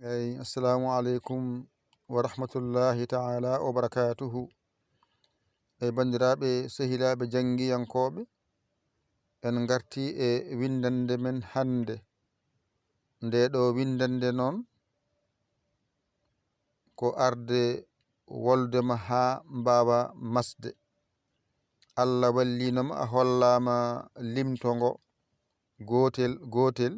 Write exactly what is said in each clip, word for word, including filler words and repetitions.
Eyi, assalamu aleykum wa rahmatullahi taala wa barakatuhu. Eyi, banndiraaɓe, sehilaaɓe janngiyankooɓe, en ngartii e winndannde men hannde. Ndee ɗoo winndannde noon, ko arde wolde ma haa mbaawa masde. Allah walliino ma, a hollaama limto ngo gootel gootel,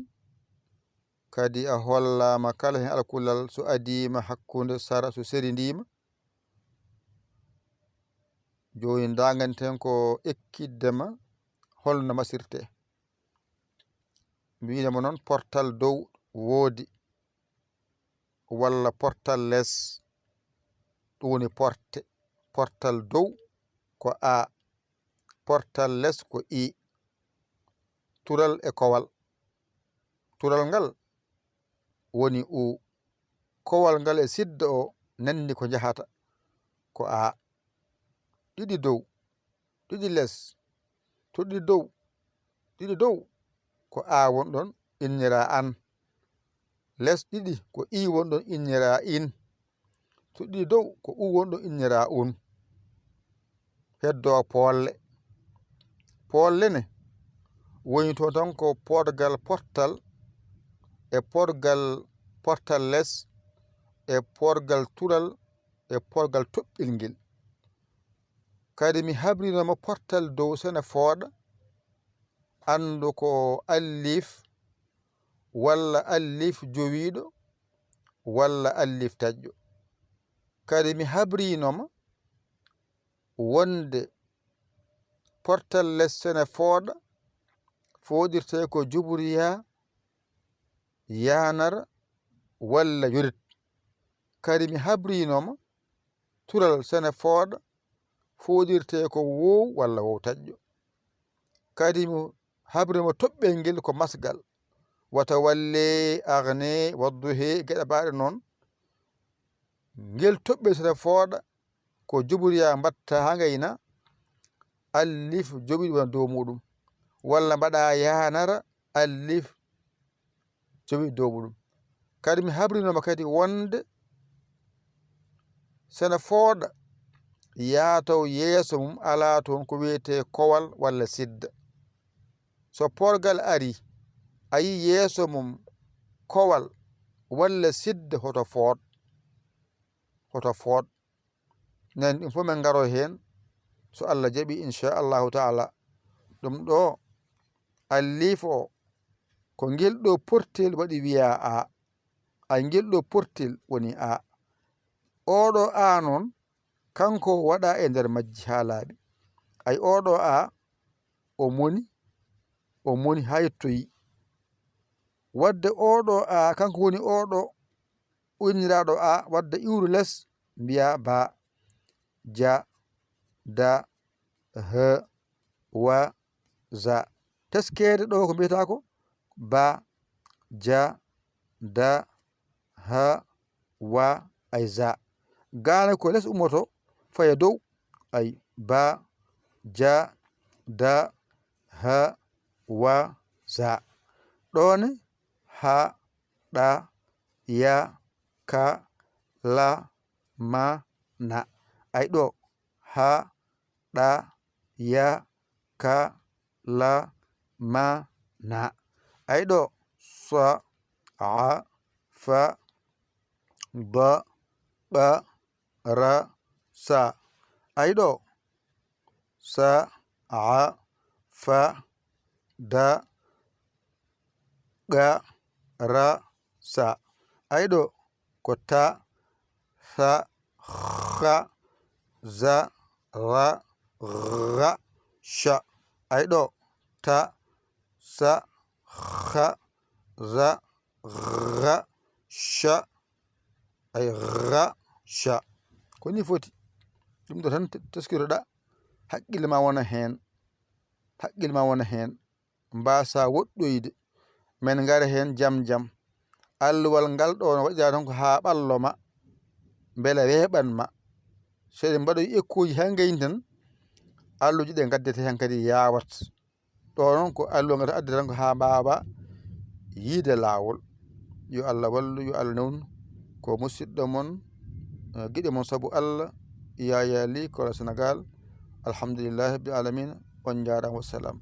kadi a hollaama kala heen alkulal so adiima hakkunde sara so serindiima. Jooni ndaganten ko ekkidde ma holno masirte. Mbiɗen mo noon portal dow woodi, walla portal les, ɗum woni porte. Portal dow ko A, portal les ko I. Tural e kowal. Tural ngal woni U. Kowal ngal e sidda o nanndi ko njahata ko A. Ɗiɗi dow, ɗiɗi les, to ɗiɗi dow, ɗiɗi dow, ko A won ɗon, innira an. Les ɗiɗi, ko I won ɗon, innira in. To ɗiɗi dow, ko U won ɗon, innira un. Heddo poolle. Poolle ne woni to tan ko porgal portal e porgal portal les e porgal tural e porgal toɓɓel ngel. Kadi mi habrinooma portal dow sene fooɗa, anndu ko allif walla allif jowiiɗo walla allif taƴƴo. Kadi mi habrinooma wonde portal les sene fooɗa fooɗirte ko juburiya, yaanara walla yorit. Kadi mi habrinooma tural sene fooɗa fooɗirte ko wow walla wow taƴƴo. Kadi mi habrinooma toɓɓel ngel ko masgal, wata walle, agne, wadduhe, geɗe baaɗe noon. Ngel toɓɓel sene fooɗa ko juburiya mbatta haa ngayna, allif jowiiɗo wona dow muɗum, walla mbaɗa yaanara allif jowiiɗo dow muɗum. Kadi mi habrinooma kadi wonde sene fooɗa yaatow yeeso mum alaa toon ko wiyetee kowal walla sidda. So porgal ari, a yi yeeso mum kowal walla sidda, hoto fooɗ, hoto fooɗ. Nen ɗum fof min ngaro heen, so Allah jaɓi, inchallahu taala. Ɗum ɗo allif o, ko ngel ɗo portel waɗi wiya A. Ay, ngel ɗo portel woni A. Oɗo A noon, kanko waɗa e nder majji haa laaɓi. Ay, oɗo A, o moni, o moni haa yettoyi. Wadde oɗo A, kanko woni oɗo inniraaɗo A, wadde iwru les, mbiya ba, ja, da, ha, wa, za. Teskeede ɗo ko mbiyata ko ba, ja, da, ha, wa, ay, za. Gaane ko les ummoto, faya dow, ay, ba, ja, da, ha, wa, za. Ɗo ne, ha, ɗa, ya, ka, la, ma, na. Ay, ɗo, ha, ɗa, ya, ka, la, ma, na. Ay, ɗo, sa, a, fa, da, ɓa, ra, sa. Ay, ɗo, sa, a, fa, da, ɓa, ra, sa. Ay, ɗo, ko ta, sa, xa, za, ra, xa, sha. Ay, ɗo, ta, sa, xa, za, xa, sha. Ay, xa, sha. Ko ni foti. Ɗum ɗo tan te-, teskiroɗa. Haqqille ma wona heen. Haqqille ma wona heen. Mbaasa woɗɗoyde. Men ngara heen jam jam. Alluwal ngal ɗo no waɗira tan ko haa ɓallo ma. Mbela weeɓan ma. So eɗen mbaɗoyi ekkuuji haa ngayni tan, alluuji ɗe ngaddete heen kadi yaawat. Ɗo noon ko alluwa ngal addi tan ko haa mbaawa yiide laawol. Yo Allah wallu, yo Allah newnu, Ko musidɗo mon, eh, giɗo mon sabu Allah, Yaya Ly, Kolda, Sénégal. Alhamdulillahi rabbil alamin. On njaaraama, wassalam.